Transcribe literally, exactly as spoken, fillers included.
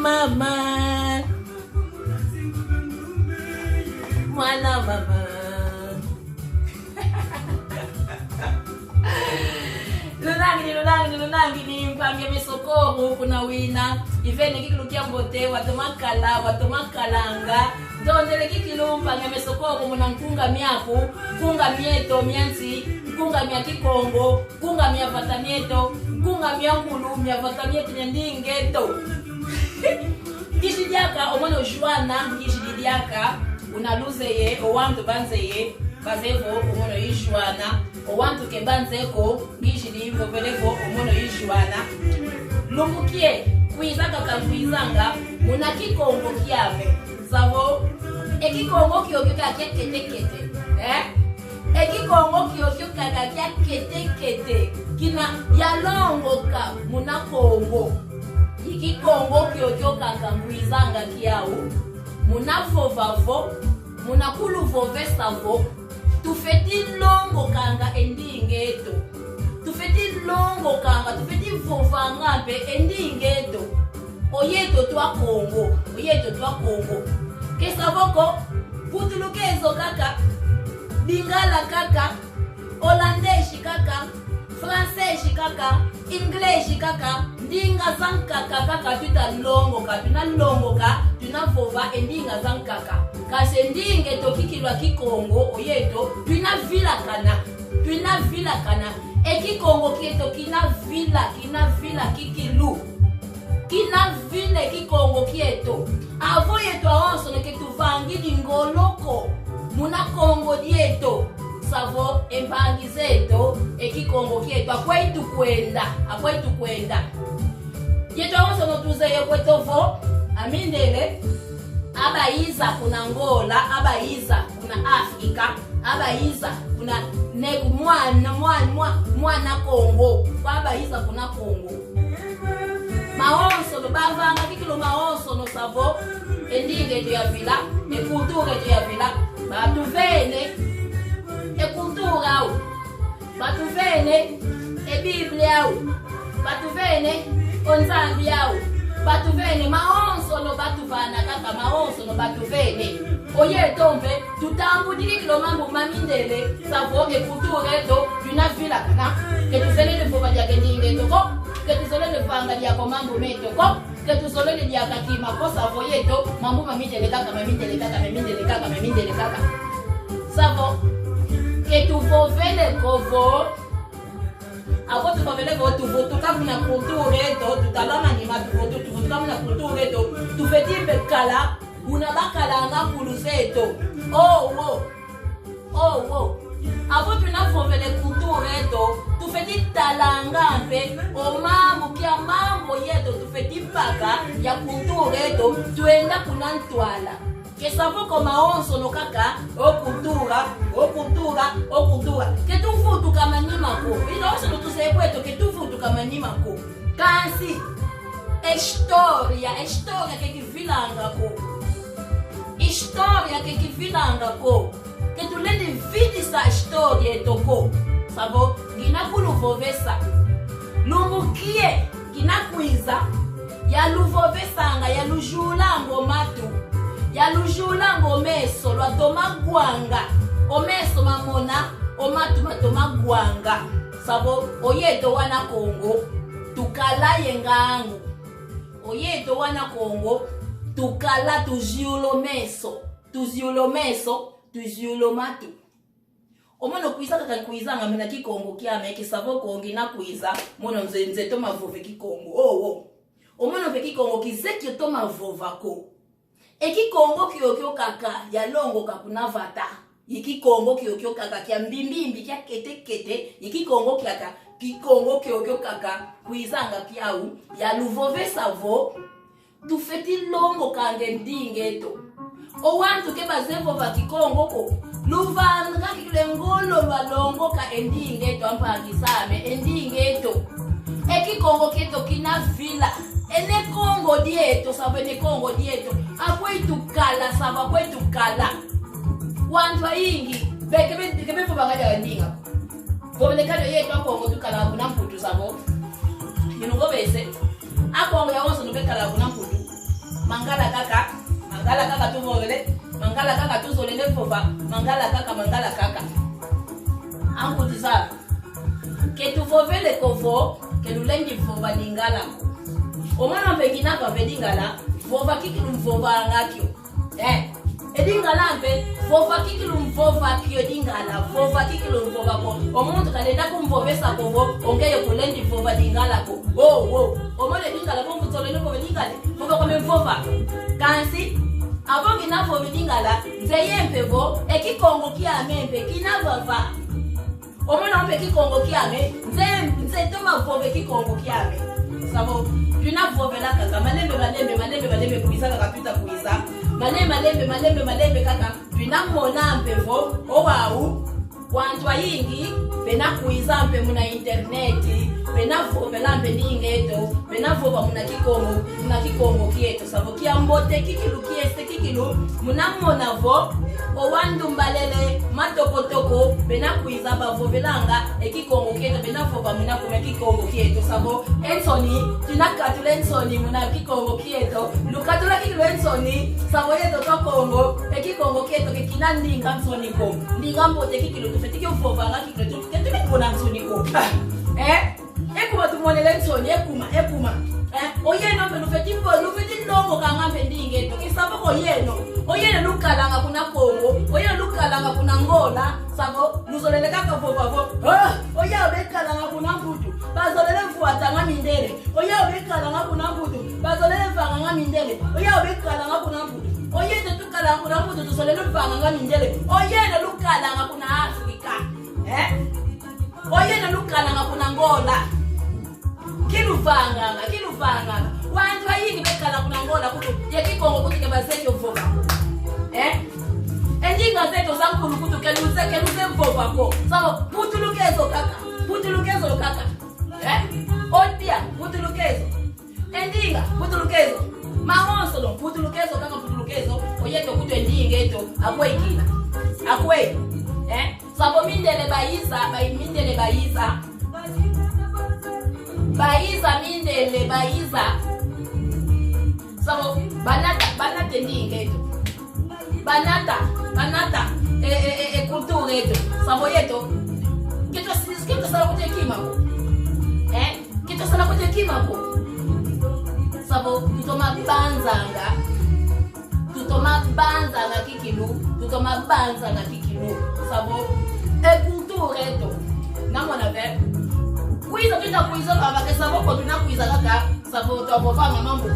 Mama. Mwana mama. Lunangini, lunangini, lunangini, mpangi ame Socorro kuna wina. Ivene kikilu kia mbote, watoma kala, watoma kalanga. Ntondele kikilu, mpangi ame Socorro, muna nkunga miaku, nkunga mieto mia nsi, nkunga mia Kikongo, nkunga mia vata mieto, nkunga mia nkulu mia vata mieto mia ndinga eto. Ngizidi diaka, o mono Joana, ngizidi diaka, una luzeye, o wantu banzeye, bazevo, o mono i Joana, o wantu ke banze ko, ngizidi mvovele vo, o mono i Joana. Lumbu kie, kwiza kaka nkwizanga, muna Kikongo kiame. Savo, e Kikongo kiokio kaka kia kete-kete, eh? E Kikongo kiokio kaka kia kete-kete, kina yalongoka muna Kongo. I Kikongo kiokio kaka ngwizanga kiau, muna vova vo, muna kuluvovesa vo, tufeti longokanga e ndinga eto. Tufeti longokanga, tufeti vovanga mpe e ndinga eto. Oyeto twa Kongo, oyeto twa Kongo. Ke savo ko, putuluka ezo kaka, lingala kaka, holandês kaka, francês kaka, inglês kaka, ndinga zankaka kaka tuta longoka, tuna longoka, tuna vova e ndinga zankaka. Kansi e ndinga eto kikilu a Kikongo, oyeto, tuna vilakana, tuna vilakana. E Kikongo kieto kina vila, kina vila kikilu. Kina vila e Kikongo kieto. Avo yeto awonsono ke tuvangidi ngolo ko muna Kongo dieto. Savo e mpangi zeto, e Kikongo kieto, akweyi tukwenda, akweyi tukwenda. Yeto awonsono tuzeye kweto vo, amindele, abayiza kuna Angola, abayiza kuna Afrika, abayiza kuna neku mwana, mwana, mwa-, mwana Kongo, kwa abayiza kuna Kongo. Mawonsono, bavanga kikilu mawonsono savo, e ndinga eto yavila, e kultura eto yavila, batuvene, e kultura au, batuvene, e Biblia au, batuvene, o Nzambi au, batuvene, mawonsono batuvana kaka, mawonsono batuvene. Oyeto mpe, tutambudi kikilu mambu ma mindele, savo e kultura eto, tuna vilakana, ke tuzolele vova diaka e ndinga eto ko, ke tuzolele vanga diaka o mambu meto ko, ke tuzolele diaka kima ko savo yeto, mambu ma mindele kaka, ma mindele kaka, ma mindele kaka, ma mindele kaka. Savo, ke tuvovele ko vo, avo tuvovele vo, tuvutuka muna kultura eto, tutalana ni ma tuvutu-, tuvutuka muna kultura eto, tufeti mpe kala, una bakalanga kulu zeto. Oh, oh. Oh, oh. Avo tuna vovele kultura eto, tufeti talanga mpe o mambu kia mambu yeto tufeti baka ya kultura eto, twenda kuna ntwala. Ke savo ko mawonsono kaka, o kultura, o kultura, o kultura. Ke tuvutuka manima ko. Ina wonsono tuzeye kweto, ke tuvutuka manima ko. Kansi, e história, e história ke kivilanga ko. História ke kivilanga ko. Ke tulendi vidisa história eto ko. Savo, ngina kuluvovesa. Lumbu kie ngina kwiza, yaluvovesanga, yalujulanga o matu, yalujulanga o meso, lwatoma wanga, o meso mamona, o matu matoma wanga. Savo, oyeto wana Kongo, tukala ye ngangu. Oyeto wana Kongo, tukala tuziula o meso, tuziula o meso, tuziula o matu. O mono kwiza kaka nkwizanga muna Kikongo kiame, ke savo ko ngina kwiza, mono nze, nze toma vova e Kikongo. Oh, oh. O mono mpe Kikongo kizeye kio toma vova ko. E Kikongo kiokio kaka yalongoka kuna vata. Ye Kikongo kiokio kaka kia mbimbimbi, kia kete-kete. Ye Kikongo kiaka, Kikongo kiokio kaka kwizanga kiau, yaluvovesa vo, tufeti longokanga e ndinga eto. O wantu ke bazeye vova Kikongo ko, luvanga kikilu e ngolo lwalongoka e ndinga eto, ampangi zame, e ndinga eto. E Kikongo kieto kina vila. E Ne Kongo dieto, savo e Ne Kongo dieto. Akweyi tukala, savo akweyi tukala. Wantu ayingi, be, ke be, ke bevovanga dia ndinga. Vovele kadi oyeto Akongo tukala kuna Mputu, savo. Minungo bese. Akongo yawonsono bekala kuna Mputu. Mangala kaka, Mangala kaka tuvovele, Mangala kaka tuzolele vova, Mangala kaka, Mangala kaka. Ankuti zaba. Ke tuvovele ko vo, ke lulendi vova Lingala ko. O mwana mpe ngina vava e Lingala, vova kikilu mvovanga kio. Eh, e Lingala mpe, vova kikilu mvova kio e Lingala, vova kikilu mvova ko. O muntu kalenda kumvovesa ko vo, o ngeye kulendi vova Lingala ko. Oh, oh. O mwana e Lingala, vo mvutolele vova Lingala, vova kwame mvova. Kansi, avo ngina vova e Lingala, nzeye mpe vo, e Kikongo kiame mpe, kina vava. O mwana mpe Kikongo kiame, nze, nze toma vova e Kikongo kiame. Savo, tuna vovela kaka, malembe, malembe, malembe, malembe, kwiza kaka tuta kwiza. Malembe, malembe, malembe, malembe kaka, tuna mona mpe vo, o wau, wantu ayingi, bena kwiza mpe muna internet, bena vovela mpe ndinga eto, bena vova muna Kikongo, muna Kikongo kieto. Savo kiambote kikilu kiese kikilu, muna mona vo, o wantu mbalele, matokotoko, bena kwiza bavovelanga, e Kikongo kieto, bena vova muna kuma Kikongo kieto. Savo, e nsoni, tuna katula e nsoni muna Kikongo kieto, lukatula kikilu e nsoni, savo yeto twa Kongo, e Kikongo kieto ke kina ndinga nsoni ko, ndinga mbote kikilu tufeti kio vovanga kikilu tu, ke tuna kuna nsoni ko. Eh? Ekuma tumonele nsoni, ekuma, ekuma. Eh, oyeno mpe lufeti mbo, lufeti nlongo kanga mpe ndinga eto. Ke savo ko oyeno. Oyeno lukalanga kuna Kongo, oyeno lukalanga kuna Angola, savo, luzolele kaka vova vo. Ah, oyau bekalanga kuna Mputu, bazolele vwatanga mindele. Oyau bekalanga kuna Mputu, bazolele vanganga mindele. Oyau bekalanga kuna Mputu. Oyeto tukalanga kuna Mputu, tuzolele vanganga mindele. Oyeno lukalanga kuna Afrika. Eh? Oyeno lukalanga kuna Angola. Kiluvanganga, kiluvanganga. Wantu ayingi bekala kuna Angola kutu, ye Kikongo kutu ke bazeye kio vova ko. Eh? E ndinga zeto za nkulu kutu ke luze, ke luze vova ko. Savo, putulukezo kaka, putulukezo kaka. Eh? Odia, putulukezo. E ndinga, putulukezo. Mawonso no, putulukezo kaka, putulukezo. Oyeto kutu e ndinga eto, akweyi kina. Akweyi. Eh? Savo mindele bayiza, bayi-, mindele bayiza. Bayiza mindele bayiza. Savo banata, banata e ndinga eto. Banata, banata e, e, e, e culture eto. Savo yeto. Ke twa si-, ke twasala kuti e kima ko. Eh? Ke twasala kuti e kima ko. Savo tutoma banzanga. Tutoma banzanga kikilu, tutoma banzanga kikilu. Savo, e culture eto. Namona ve. Kwiza, tuta kwiza, baba, ke savo ko tuna kwiza kaka, savo, twavovanga mambu.